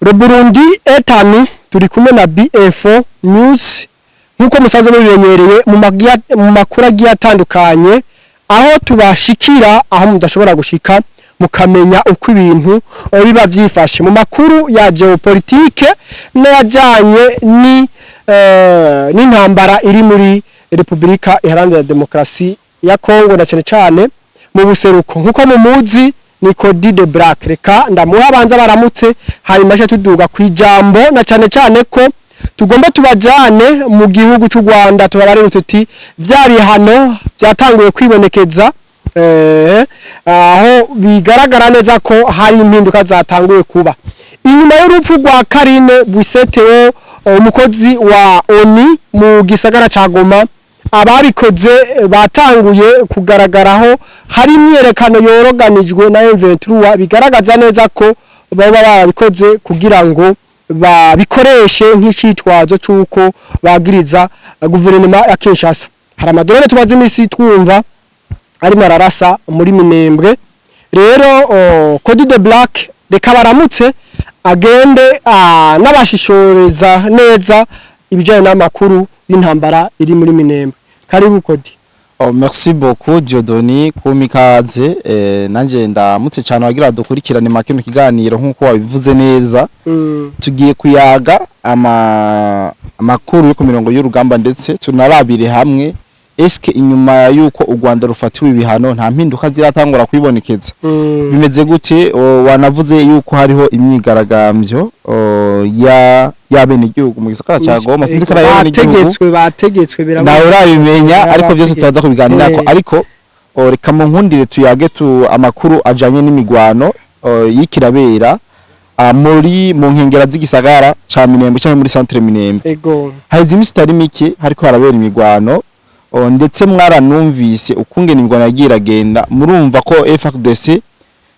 Le Burundi etanu, turi kumwe na BF News nkuko musanzwe mubimenyereye mu makuru agiye atandukanye, aho tubashikira aho mudashobora gushika, mukamenya uko ibintu biba vyifashe mu makuru ya géopolitique n'ayajanye ni n'intambara iri muri Repubulika Iharanira Demokarasi ya Kongo, na cyane cyane mu buseruko. Nkuko mumuzi, ni Cody de Black. Reka ndamuha abanza baramutse, hanyuma aje tuduga kwijambo, na cyane cyane ko tugomba tubajane mu gihugu cy'u Rwanda, tubabarire tuti vya bihano byatanguye kwibonekeza, aho bigaragara neza ko hari impinduka zatanguye kuba inyuma y'urupfu rwa Karine Buiseteo, umukozi wa ONU mu gisagara ca Goma. Ababikoze batanguye kugaragaraho, hari imyerekano yoroganijwe na M23, bigaragaza neza ko baba barabikoze kugira ngo babikoreshe nk'icitwazo c'uko bagiriza guverinoma ya Kinshasa. Hari ama drones tumaze imisi twumva arimo ararasa muri Minembwe. Rero Cody de Black, reka baramutse, agende n'abashishoreza neza ibijanye n'amakuru y'intambara iri muri Minembwe. Karibu, Cody. Oh, merci beaucoup, Dieudonné, kumpa ikaze. Nanje ndamutse cyane wagira dukurikirane makino kiganiro. Nkuko wabivuze neza, tugiye kuyaga amakuru yo ku mirongo y'urugamba, ndetse tunarabire hamwe eske inyuma yuko u Rwanda rufatiwe ibihano nta mpinduka ziratangura kwibonekeza, bimeze gute? Wanavuze yuko hariho imyigaragambyo ya y'abenegihugu mu gisagara ca Goma. Sinzi ko ari abenegihugu. Bategetswe birabona. Nawe urabimenya, ariko byose turaza kubiganirako. Ariko reka mu nkundire tuyage tu amakuru ajanye n'imigwano y'ikirabera muri mu nkengera z'igisagara ca Minembwe canke muri centre Minembwe. Haheze imisi itari mike hariko harabera imigwano, ndetse mwaranumvise ukungene imigwano yagiye iragenda. Murumva ko FARDC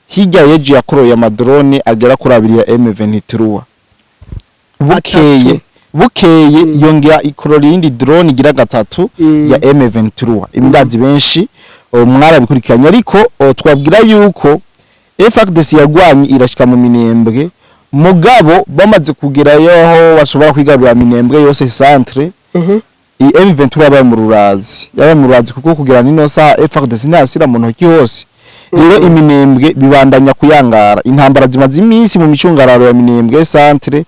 hirya yejo yakoroye ama drones agera kuri abiri ya M23. Bukeye Atatu. bukeye yongera ikorora iyindi drone igira gatatu ya M23. Imirazi benshi mwarabikurikiranye, ariko twabwira yuko FARDC yagwanye irashika mu Minembwe, mugabo bamaze kugerayo aho bashobora kwigarurira Minembwe yose centre, iyi M23 yabaye mu rurazi, yabaye mu rurazi, kuko kugira nino saha FARDC ntasira mu ntoki hose. Rero iminembwe bibandanya kuyangara, intambara zimaze iminsi mu micungararo ya Minembwe centre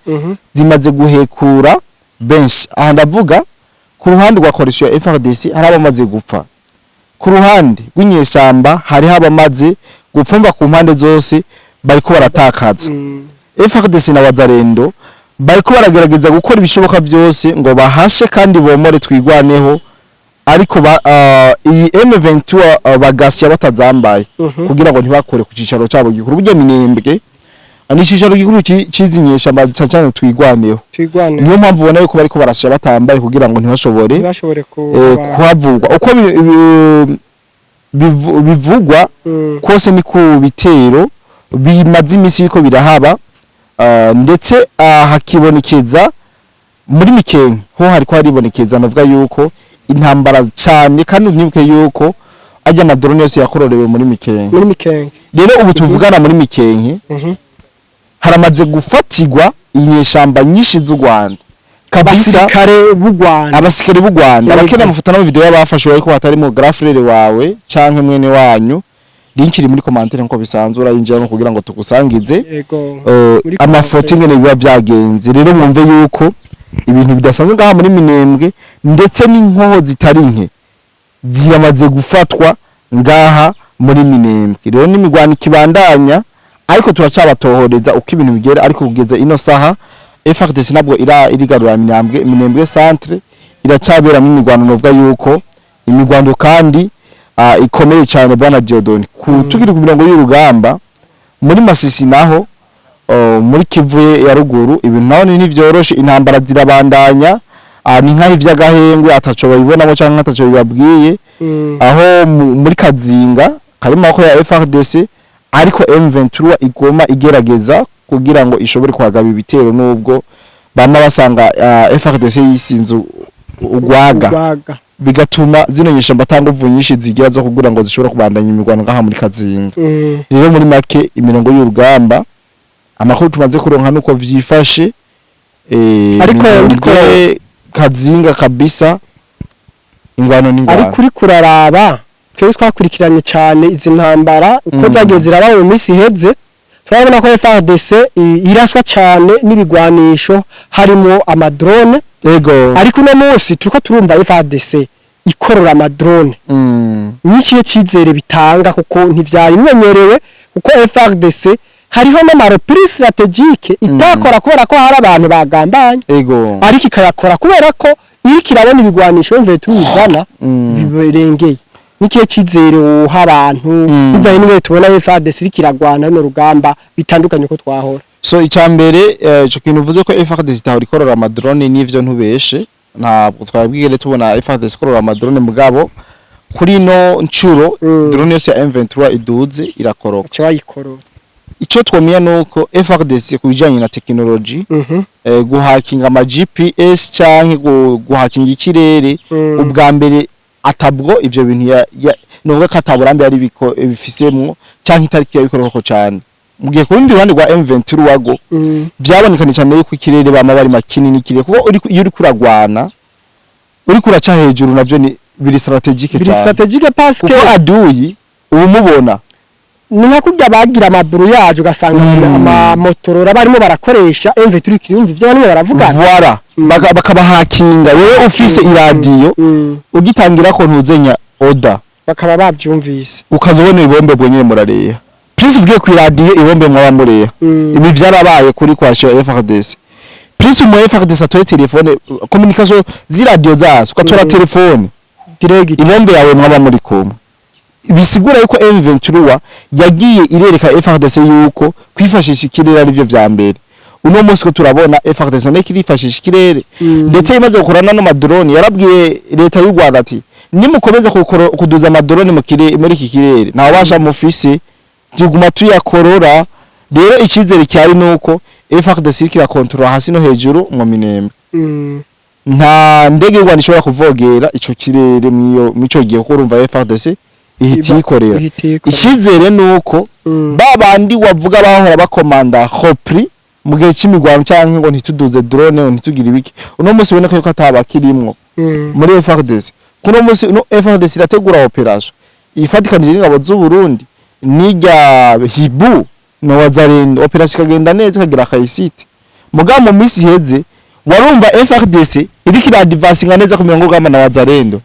zimaze guhekura benshi. Aha ndavuga ku ruhande rwa coalition ya FARDC hari abamaze gupfa, ku ruhande rw'inyeshyamba hariho abamaze gupfumva, ku mpande zose bariko baratakaza. FARDC na Wazalendo bariko baragerageza gukora ibishoboka byose ngo bahashe kandi bomore Twigwaneho, ariko iyi M23 bagasya batazambaye kugira ngo ntibakore ku cicaro cabo gikuru. Burya Minembwe ni icicaro gikuru c'izi nyeshamba, cane cane Twigwaneho. Twigwane. Niyo mpamvu ubona yuko bariko barasya batambaye kugira ngo ntibashobore ntibashobore kuhavugwa uko bivugwa kose. Ni ku bitero bimaze imisi biriko birahaba, ndetse hakibonekeza muri Mikenke ho hariko haribonekeza, navuga yuko intambara cane, kandi unibuke yuko ajya ama drones yose yakororewe muri Mikenke. Muri Mikenke. Rero ubu tuvugana muri Mikenke haramaze gufatirwa inyeshamba nyinshi z'u Rwanda kabisa. Abasirikare b'u Rwanda. Abasikari b'u Rwanda. Abakeneye amafoto n'ama video y'abafashwe, ariko hatarimo grand frère wawe canke mwene wanyu, link iri muri commentaire nkuko bisanzwe, urayinjiramo kugira ngo tugusangize Muri amafoto commentaire. ingene biba vyagenze. Rero mwumve yuko ibintu bidasanzwe ngaha muri Minembwe, ndetse n'inkoho zitari nke ziramaze gufatwa ngaha muri Minembwe. Rero n'imigwano ikibandanya, ariko turacabatohoreza uko ibintu bigera. Ariko kugeza ino saha FARDC ntabwo ira irigarura Minembwe. Minembwe centre iracaberamo imigwano, novuga yuko imigwano kandi ikomeye cyane, bwana Dieudonné. Ku tukiri ku mirongo y'urugamba muri Masisi naho, muri Kivu ya ruguru, ibintu naho ntivyoroshe, intambara zirabandanya. Ni nkaho ivy'agahengwe ataco babibonamo canke ataco bibabwiye, aho muri Kazinga kari mu maboko ya FARDC, ariko M23 igoma igerageza kugira ngo ishobore kuhagaba ibitero, nubwo bama basanga FARDC yisinze ugwaga, Urwaga. bigatuma zino nyeshamba ata nguvu nyinshi zigira zo kugira ngo zishobore kubandanya imirwano ngaha muri Kazinga. Rero muri make imirongo y'urugamba Amakuru tumaze kuronka nuko vyifashe. Ariko Minembwe, Kazinga kabisa, ingwano n'ingwano. Ariko uri kuraraba, twebwe twakurikiranye cyane izi ntambara uko zagiye ziraba mu minsi iheze, turabona ko FARDC iraswa cyane n'ibigwanisho harimo amadrone. Ariko uno munsi turiko turumva FARDC ikorora amadrone. N'ikihe cyizere bitanga? Kuko ntivyari bimenyerewe, kuko FARDC hariho n'ama replis stratégiques itakora kubera ko hari abantu bagambanye, ariko ikayakora kubera ko iriko irabona ibigwanisho mvuye tubizana birengeye. N'ikihe cyizere woha abantu bivanye n'ingene tubona FARDC iriko iragwana runo rugamba bitandukanye uko twahora? So icambere, ico kintu uvuze ko FARDC itahora ikorora amadrone, n'ivyo ntubeshe, ntabwo twabwigere tubona FARDC ikorora amadrone, mugabo kuri no ncuro drone yose ya M23 iduze irakoroka. Baca bayikorora. Ico twomenya nuko FARDC ku bijanye na technology, guhakinga ama GPS canke guhakinga ikirere, ubwa mbere atabwo ivyo bintu nuvuga ko ataburambe yari bifisemwo canke itariki yabikorako cane, mu gihe ku rundi ruhande rwa M23 wago vyabonekanye cyane yuko ikirere bama bari makini n'ikirere, kuko iyo uri kuragwana uri kuraca hejuru, navyo ni biri stratégique biri cyane, stratégique parce que kuko aduyi uba umubona. Ni nka kurya bagira amaburu yaje, ugasanga amamotorora barimo barakoresha, M23 kirumva ivyo barimo baravugana. Voilà. Bakabahakinga wewe ufise iradiyo, ugitangira ko ntuzenya oda, bakaba bavyumvise, ukaza ubona ibombe bwenyene murareha, plus uvugiye ku iradiyo ibombe mwaba mureha. Ibi vyarabaye kuri coalition FARDC, plus umu FARDC atoye telefone, communication z'iradiyo zazo, ugatora telefone direct, ibombe yawe mwaba muri kumwe. Bisigura yuko M23 yagiye irereka FARDC yuko kwifashisha ikirere ari byo vya mbere. Uno munsi ko turabona FARDC nayo kirifashisha ikirere, ndetse imaze gukorana n'amadrone, yarabwiye leta y'u Rwanda ati: "Nimukomeza kuduza amadrone mu kirere, muri iki kirere nta wabasha mufise, tuguma tuyakorora." Rero icizere cyari nuko FARDC iriko irakontorora hasi no hejuru mu Minembwe. Nta ndege y'u Rwanda ishobora kuvogera ico kirere mwico gihe, kuko urumva FARDC ihita iyikorera. Ihita iyikorera. Icizere nuko ba bandi wavuga bahora bakomanda repli mu gihe c'imigwano canke ngo ntituduze drone, ngo ntitugire ibiki, uno munsi uboneka yuko atabakirimwo muri FARDC. Kuno munsi no FARDC irategura opération ifatikanije n'ingabo z'u Burundi n'irya Hibu na Wazalendo, opération ikagenda neza, ikagira réussite. Mugabo mu minsi iheze warumva FARDC iriko iradivansinga neza ku mirongo y'urugamba na Wazalendo,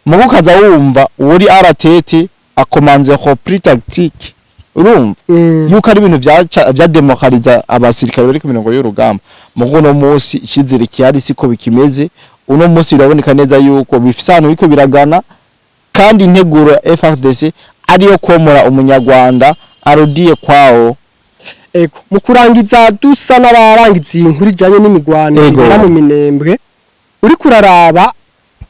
mugo ukaza wumva uri RTT akomanze repli tactique, urumva yuko ari ibintu vyademokariza abasirikare bari ku mirongo y'urugamba. Mugo uno munsi icizere kihari siko bikimeze. Uno munsi biraboneka neza yuko bifise ahantu biriko biragana, kandi integuro ya FARDC ariyo komora umunyarwanda arudiye kwawo. Ego, mu kurangiza, dusa n'abarangiza iyi nkuru ijanye n'imigwano ibera mu Minembwe, uri kuraraba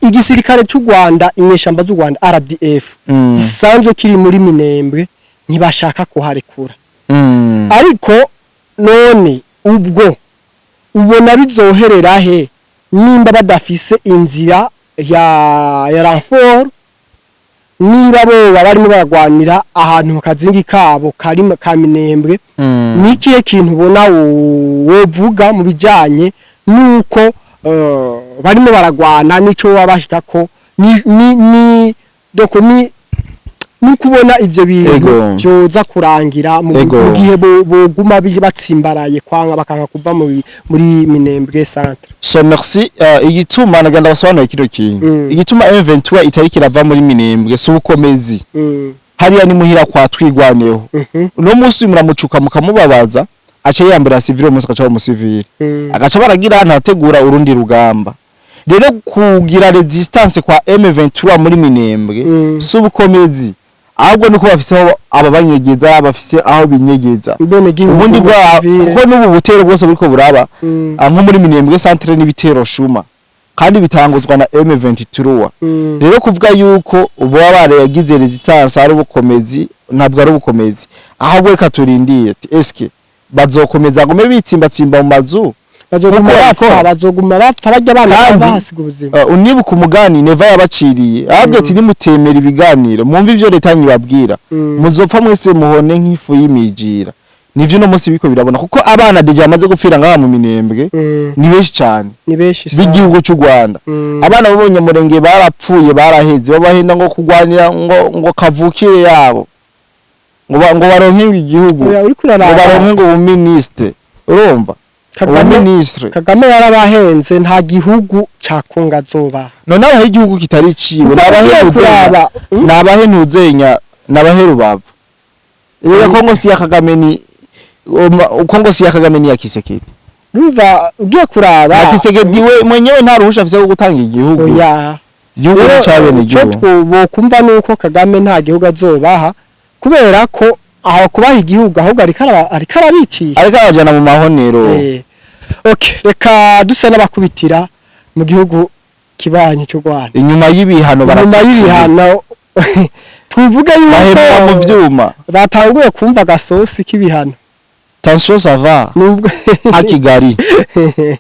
igisirikare cy'u Rwanda, inyeshamba z'u Rwanda RDF gisanzwe kiri muri Minembwe, ntibashaka kuharekura. Ariko none ubwo ubona bizoherera he nimba badafise inzira ya renfort, niba boba barimo baragwanira ahantu mu kazingi kabo kari ka Minembwe? Ni ikihe kintu ubona wovuga mu bijanye nuko barimo baragwana n'ico baba bashikako, ni donc ni nukubona ivyo bintu vyoza kurangira mu gihe boguma batsimbaraye kwanga, bakanga kuva muri Minembwe centre? So merci. Igituma naganda basobanura kino kintu, igituma M23 itari kirava muri Minembwe si ubukomezi. Hariya ni muhira kwa Twigwaneho. Uno munsi muramucuka mukamubabaza, aca yambara civil, umunsi agaca mu civil, agaca baragira ntategura urundi rugamba. Rero kugira résistance kwa M23 muri Minembwe si ubukomezi, ahubwo nuko bafise aho aba banyegeza, bafise aho binyegeza. Mbene gihugu ubundi bwa civile. Kuko n'ubu butero bwose buriko buraba nko muri Minembwe centre n'ibitero shuma, kandi bitanguzwa na M23. Rero kuvuga yuko ubu baragize résistance ari ubukomezi, ntabwo ari ubukomezi, ahubwo reka turindire ati eske bazokomeza gume bitsimbatsimba mu mazu bazoguma nkuko bapfa babikora? Bazoguma bapfa barya abana Kandi, bahasiga ubuzima. Unibuka umugani Neva yabaciriye, ahubwo ati: "Nimutemera ibiganiro, mwumve ivyo leta nyibabwira, muzopfa mwese muhone nk'ifu y'imijira." Nivyo uno munsi biko birabona, kuko abana déjà bamaze gupfira ngaha mu Minembwe ni benshi cyane. Ni benshi sana. B'igihugu cy'u Rwanda. Abana b'Abanyamurenge barapfuye, baraheze, babahenda ngo kurwanira ngo kavukire yabo, ngo baronke igihugu, Oya, uriko ngo uraraba baronke ngo ubuministre, urumva? Kagame. Ubuministre. Kagame yarabahenze, nta gihugu ca Kongo azobaha. None abahe igihugu kitari ciwe? Kuko Nabahe ugiye ntuzenya? kuraba, Nabahe ntuzenya? Nabahe Rubavu? Rero Kongo si ya Kagame, ni Kongo si ya Kagame, ni ya Kisekedi. Urumva, ugiye kuraba Na Kisekedi we mwenyewe nta ruhusha afise rwo gutanga igihugu. Oya. Igihugu Rero, ni cabene ico igihugu. Bokumva nuko Kagame nta gihugu azobaha, kubera ko aho kubaha igihugu ahubwo ariko arabicisha. Ariko abajana mu mahonero. Okay, reka dusa n'abakubitira mu gihugu kibanyi cy'u Rwanda. Inyuma y'ibihano Inyuma baratitiye. y'ibihano, tuvuge Bahemera mu yuko vyuma. batanguye kumva agasosi k'ibihano. Tension, ça va? Nubwo À Kigali,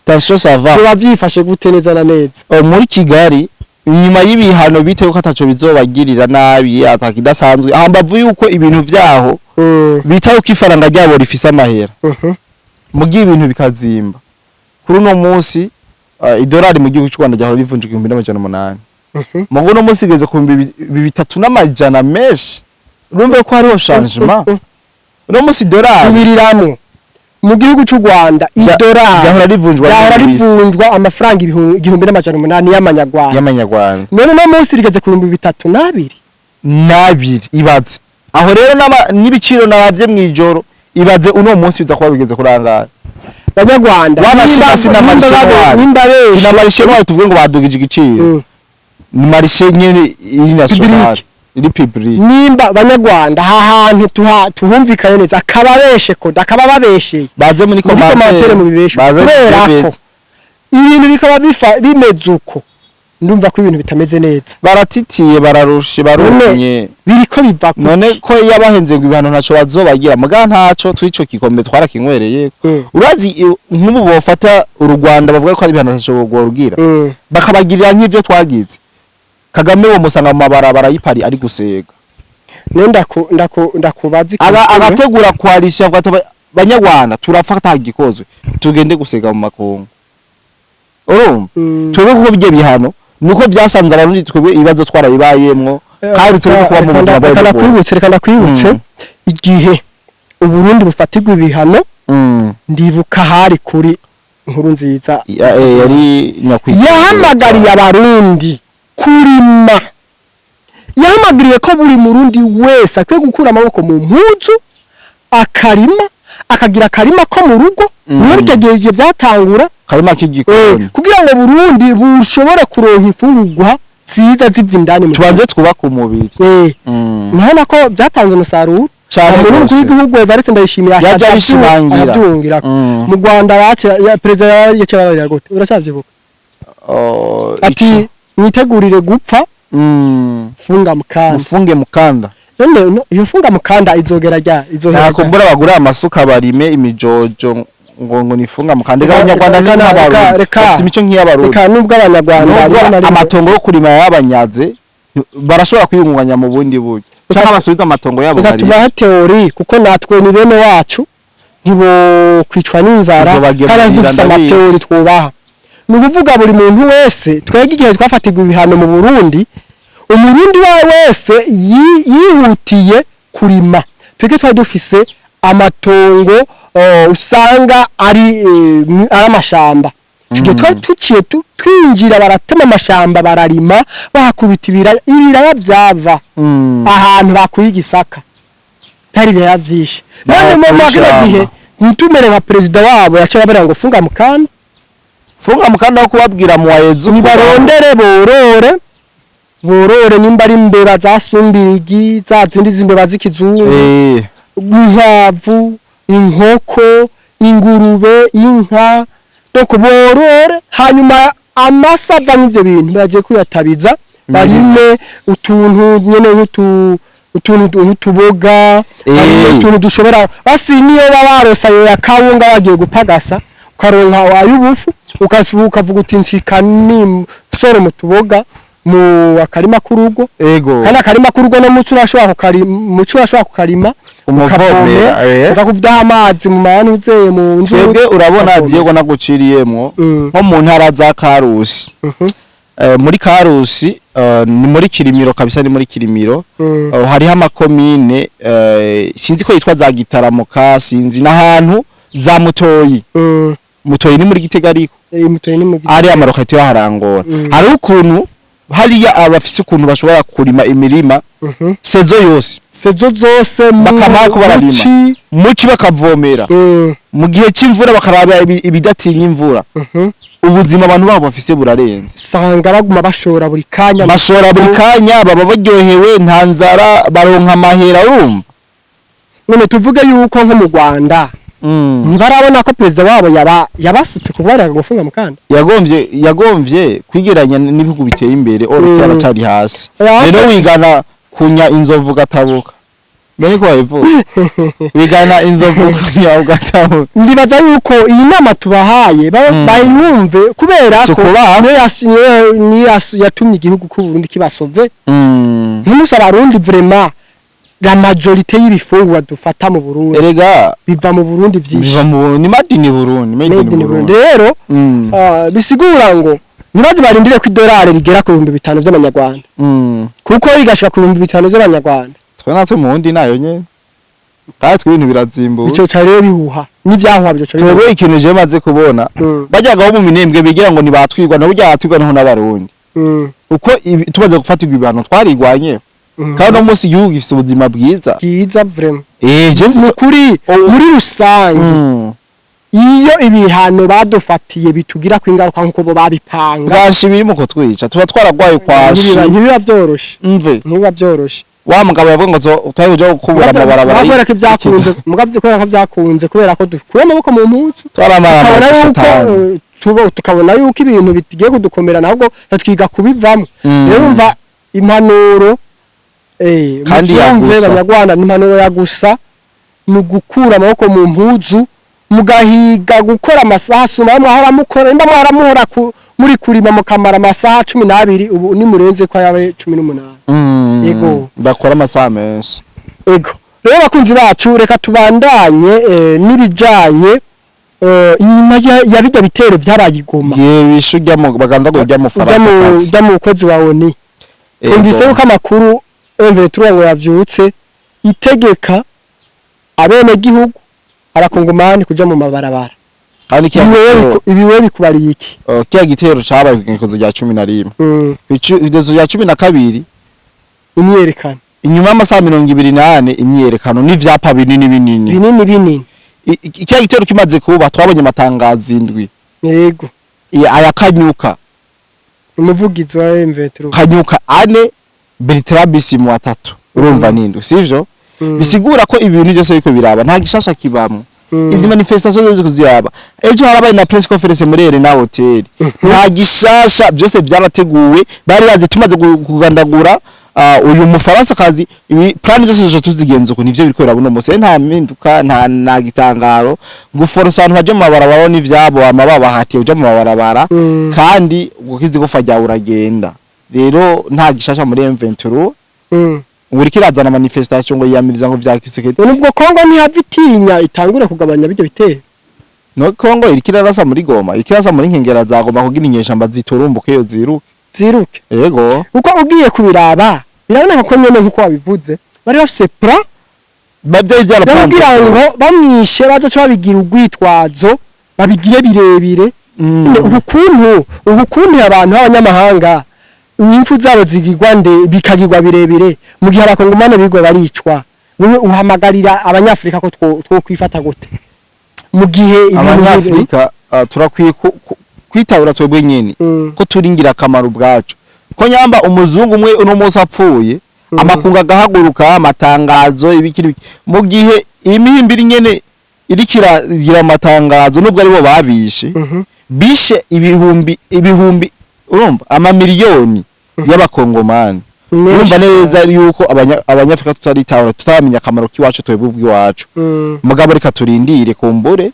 tension, ça va? Tuba vyifashe gute neza na neza? Oh, muri Kigali, inyuma y'ibihano bitewe ko ataco bizobagirira nabi, atakidasanzwe, hambavu yuko ibintu vyaho bita yuko ifaranga ryabo rifise amahera, mugihe ibintu bikazimba. Kuri uno munsi idolari mu gihugu cy'u Rwanda ryahora rivunja 1800, mugo uno munsi igeze ku 3100 menshi. Urumva ko hariho changement. Uno munsi idolari Subiriramwo, mu gihugu cy'u Rwanda idolari ryahora rivunjwa ryahora n'ibisi. rivunjwa amafaranga 1800 y'amanyarwanda. Y'amanyarwanda. None no munsi rigeze ku 3002. Nabiri, ibaze aho rero n'ibiciro naravye mw'ijoro. Ibaze uno munsi biza kuba bigeze kuri angahe? Banyarwanda, Wanashima sina marché noir. nimba benshi Sina marché noir, tuvuge ngo badugije igiciro. Ni marché nyene iri national, Public. iri public. Nimba banyarwanda aha hantu tuhumvikane neza, akababeshe ko akaba babesheye Baze muri muri commentaire. Commentaire mu bibeshe, Baze kubera ko tubibetse. ibintu bikaba bimeze uko, ndumva ko ibintu bitameze neza. Baratitiye, bararushe, barumye. Biriko biva ku None ko yabahenze ngo ibihano ntaco bazobagira, muga ntaco twico kikombe twarakinywereye. Urazi nk'ubu bofata u Rwanda, bavuga ko ari ibihano ntaco bogorgira, bakabagirira nk'ivyo twagize Kagame, wo musanga mu mabarabara y'Ipari ari gusega. Ne ndakubaza ikintu kimwe. Agategura coalition, avuga ati: "Banyarwanda, turapfa atagikozwe, tugende gusega mu makungu." Urumva? Twebwe kuko bijye bihano nuko byasanze Abarundi twebwe ibibazo twarabibayemwo, kandi turi kuba mu buzima Reka bwawe. reka ndakwibutse igihe Uburundi bufatirwa ibihano. Ndibuka hari kuri Nkuru Nziza. Yari nyakwigendera. Yahamagariye Abarundi kurima, yahamagariye ko buri Murundi wese akwiye gukura amaboko mu mpuzu akarima, akagira akarima ko mu rugo. Niho icyo gihe ivyo byatangura. Karima k'igikoni. Kugira ngo Burundi bushobore kuronka imfungurwa nziza ziva indani mu Tubanze twubake umubiri. Murabona ko byatanze umusaruro. Cane Umukuru gose. w'igihugu Evariste Ndayishimiye Yaje abishimangira. arabyungira. Mu Rwanda bace perezida yaciye abarira gute, uracyavyibuka? Oh, Ati: "Mwitegurire gupfa, funga mukanda." Mufunge mukanda. None iyo funga mukanda izogera rya izohera ryari? Ntakumbura bagura amasuka, barime imijojo, ngo nifunga mukanda. Reka, Abanyarwanda ni nk'Abarundi, bafise imico nk'iy'Abarundi. Reka, nubwo Abanyarwanda Nubwo rimwe na rimwe amatongo yo kurima yabanyaze, barashobora kwiyungunganya mu bundi buryo, canke basubiza amatongo yabo Reka barime. tubahe théorie, kuko natwe ni bene wacu, ntibo kwicwa n'inzara. Tuzobagemurira, Kandi dufise ndabizi. ama théories twubaha. Ni ukuvuga buri muntu wese, twebwe igihe twafatirwa ibihano mu Burundi, Umurundi uwo wese yihutiye kurima. Twebwe twari dufise amatongo, usanga ari amashamba. Ico gihe twari tuciye twinjira, baratema amashamba, bararima, bahakubita ibiraya. Ibiraya vyava ahantu bakuye igisaka, byari ibiraya vyinshi. None mu Bakuye kino ishamba. gihe ntitumere nka perezida wabo yaciye ababwira ngo funga mukanda. Funga mukanda wo kubabwira mu wayezu. Nibarondere borore, borore nimba ari imbeba za sumbirigi, za zindi z'imbeba z'ikizungu, inkwavu, inkoko, ingurube, inka, donc borore. Hanyuma amase ava mw'ivyo bintu bagiye kuyatabiza, barime utuntu nyene nk'utu utuntu nk'utuboga, barime utuntu dushobora basi niyo baba barosa ayo ya kawunga, bagiye gupagasa ukaronka ay'ubufu, ukavuga uti nshika ni soro mu tuboga mu akarima k'urugo. Ego. Kandi akarima k'urugo no muco urashobora kukarima, muco urashobora kukarima. Umuvomera, eh. Uza kudaha amazi mu mayani uzeye mu nzu. Twebwe urabona, ukavomera. Diego, naguciriyemwo, nko mu ntara za Karusi, muri Karusi, ni muri Kirimiro kabisa, ni muri Kirimiro. Hariho amakomine, sinzi ko yitwa za Gitaramuka, sinzi n'ahantu za Mutoyi. Mutoyi ni muri Gitega ariko. Mutoyi ni mu Ari amarokati yaharangora. Hari ukuntu hariya abafise ukuntu bashobora kurima imirima saison yose. Saison zose mu Bakamara ko bararima. Muci. Muci bakavomera, mu gihe c'imvura bakaraba ibidatinya imvura. Ubuzima abantu babo bafise burarenze. Usanga baguma bashora buri kanya. Bashora buri kanya, baba baryohewe, nta nzara, baronka amahera, urumva. None tuvuge yuko nko mu Rwanda ntibarabona ko perezida wabo yaba yabasutse kuba yari gufunga mukanda? Yagomvye kwigeranya n'ibihugu biteye imbere, oro cyaracari hasi. Rero wigana kunya inzovu gatabuka, mbere ko babivuga, wigana inzovu kunya ugatabuka. Ndibaza yuko iyi nama tubahaye bayumve kubera Si ko ukubaha. niyo yatumye igihugu cy'u Burundi kibasove. Ntumunsi abarundi vraiment, la majorité y'ibifungurwa dufata mu Burundi Erega biva mu Burundi vyinshi. Biva mu, ni made in Burundi, made Made in in Burundi. Burundi. Rero bisigura ngo ntibaze barindire ko idolari rigera ku 5000 vy'amanyarwanda, kuko rigashika ku 5000 vy'abanyarwanda, Twe natwe mu wundi nayo nyene, kandi twe ibintu birazimbuye. Ico ca rero bihuha n'ivyahuha byo ca Twebwe ikintu je maze kubona, bajyagaho mu Minembwe bigira ngo nibatwirwa, nabo burya niho n'abarundi, uko tumaze gufatirwa ibihano twarigwanye, kandi uno munsi igihugu gifise ubuzima bwiza. Bwiza vraiment. Je mfise Nukuri muri rusange, iyo ibihano badufatiye bitugira ko ingaruka nkuko bo babipanga, Bwashi biri mu kutwica, tuba twaragwaye kwashi. Ntibiba vyoroshe. Mve. Ntibiba vyoroshe. Wa mugabo yavuga ngo twari kuja gukubura amabarabara. Kubera ko ibyakunze, mugavye kubera ko byakunze, kubera ko dukuye amaboko mu mpuzu, Twaramara. tukabona yuko tukabona yuko ibintu bigiye kudukomera, nabwo twiga kubivamo. Rero umva impanuro, Kandi muvyumve, yagusa. Banyarwanda, ni impanuro ya gusa ni ugukura amaboko mu mpuzu, mugahiga gukora amasaha suma mwahora mukora. Nimba mwahora muhora muri kurima mukamara amasaha 12, ubu nimurenze ko yabe 18. Yego. Bakora amasaha menshi. Ego rero bakunzi bacu, reka tubandanye n'ibijanye inyuma ya bijya bitero vyabaye i Goma. Gihe bishe urya mu baganza ngo urya mufaransa kazi. Ujya mu kwezi wa ONU. Umvise yuko amakuru M23 ngo yavyutse itegeka abenegihugu abakongomani kuja mu mabarabara. Kandi kiya Ibi wewe gitero ibi wewe bikubariye iki? Kiya gitero cabaye ku igenekerezo rya 11, igenekerezo rya 12, Imyerekano. Inyuma y'amasaha 24 imyiyerekano n'ivyapa binini binini. Binini binini. Kiya gitero kimaze kuba, twabonye amatangazo indwi. Aya Kanyuka. Umuvugizi wa M23. Kanyuka ane, Bertrand Bisimwa atatu, urumva nindwi, sivyo? Bisigura ko ibintu byose biriko biraba, nta gishasha kibamwo. Izi manifestation zose kuziraba, ejo harabaye na press conference muri Serena Hotel, nta gishasha, byose byarateguwe, bari bazi tumaze kugandagura uyu mufaransa kazi, ibi plan zose zose tuzigenza uko nivyo biriko biraba uno munsi. Nta mpinduka, nta gitangaro. Guforosa abantu baje mu mabarabara n'ivyabo amababa bahatiye uja mu mabarabara, kandi gukiza igufa ryawe uragenda. Rero nta gishasha muri M23. Ngo iriko irazana manifestation ngo yiyamiriza ngo vya Tshisekedi. None ubwo Kongo ntihava itinya itangure kugabanya bijyo bitero? No, Kongo iriko irarasa muri Goma, iriko irarasa muri nkengera za Goma kugira inyeshamba ziturumbuke iyo ziruke. Ziruke. Yego. Kuko ugiye kubiraba biraboneka ko nyene nkuko wabivuze bari bafise plan Babyeyi yo byarapanze. kugira ngo bamwishe bazoca babigira urwitwazo, babigire birebire. Ubu kuntu abantu b'abanyamahanga impfu zabo zigirwa nde bikagirwa birebire, mu gihe abakongomani bigwa baricwa, wewe uhamagarira abanyafrika ko two kwifata gute mu gihe ibintu Abanyafrika, turakwiye kwitabura twebwe nyene, ko turi ingirakamaro ubwacu, ko nyamba umuzungu umwe uno munsi apfuye, amakungu agahaguruka, amatangazo, ibiki n'ibiki, mu gihe imihimbiri nyene iriko iragira amatangazo nubwo aribo babishe, bishe ibihumbi ibihumbi, urumva amamiliyoni y'abakongomani. Menshi. Urumva neza yuko abanyafrika tutaritahura, tutaramenya akamaro k'iwacu twebwe ubw'iwacu. Mugabo reka turindire, kumbure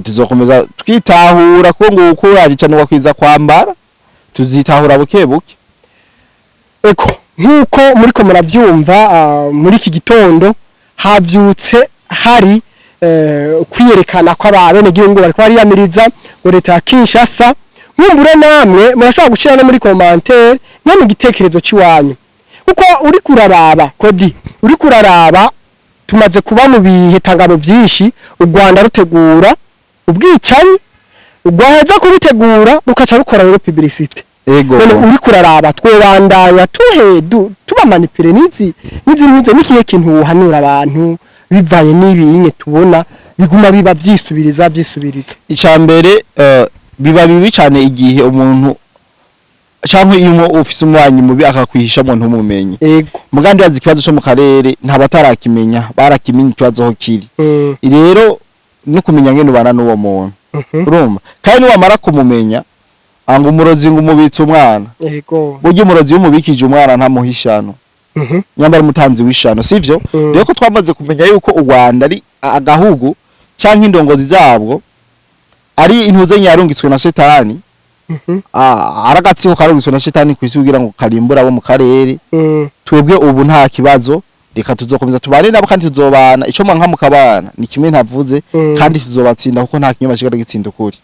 tuzokomeza twitahura, ko ngo ukuraje cyane wakwiza kwambara, tuzitahura buke buke. Eko nkuko muriko muravyumva, muri iki gitondo Havyutse hari kwiyerekana ko abenegihugu bariko bariyamiriza ngo leta ya Kinshasa. Nkumbure namwe murashobora gushira no muri commentaire no mu gitekerezo ciwanyu, kuko uri kuraraba kodi uri kuraraba, tumaze kuba mu bihe tangano byinshi u Rwanda rutegura ubwicanyi, rwaheza kubitegura rukaca rukora rero publicité. None uri kuraraba, twobandanya tuhe tuba manipulé n'izi ntuze? N'ikihe kintu wuhanura abantu bivanye n'ibinye tubona biguma biba vyisubiriza vyisubiriza? Icambere, biba bibi cyane igihe umuntu canke iyo ufise umubanyi mubi akakwihisha mu ntumumenye. Mugandi wazi ikibazo cyo mu karere, nta batarakimenya, barakimenya ikibazo aho kiri. Rero no kumenya ngene ubana n'uwo muntu. Urumva, kandi niwamara kumumenya, anga umurozi ngo umubitse umwana. Burya umurozi iyo umubikije umwana ntamuhishano. Nyambara umutanzi w'ishano, sivyo? Rero ko twamaze kumenya yuko u Rwanda ari agahugu canke indongozi zabwo ari intuze yarungitswe na shetani, ari agatsiko karungitswe na shetani kw'isi kugira ngo karimbure abo mu karere. Twebwe ubu nta kibazo, reka tuzokomeza tubane nabo kandi tuzobana. Ico mwanka mukabana ni kimwe ntavuze. Kandi tuzobatsinda kuko nta kinyoma kigara gitsinda ukuri.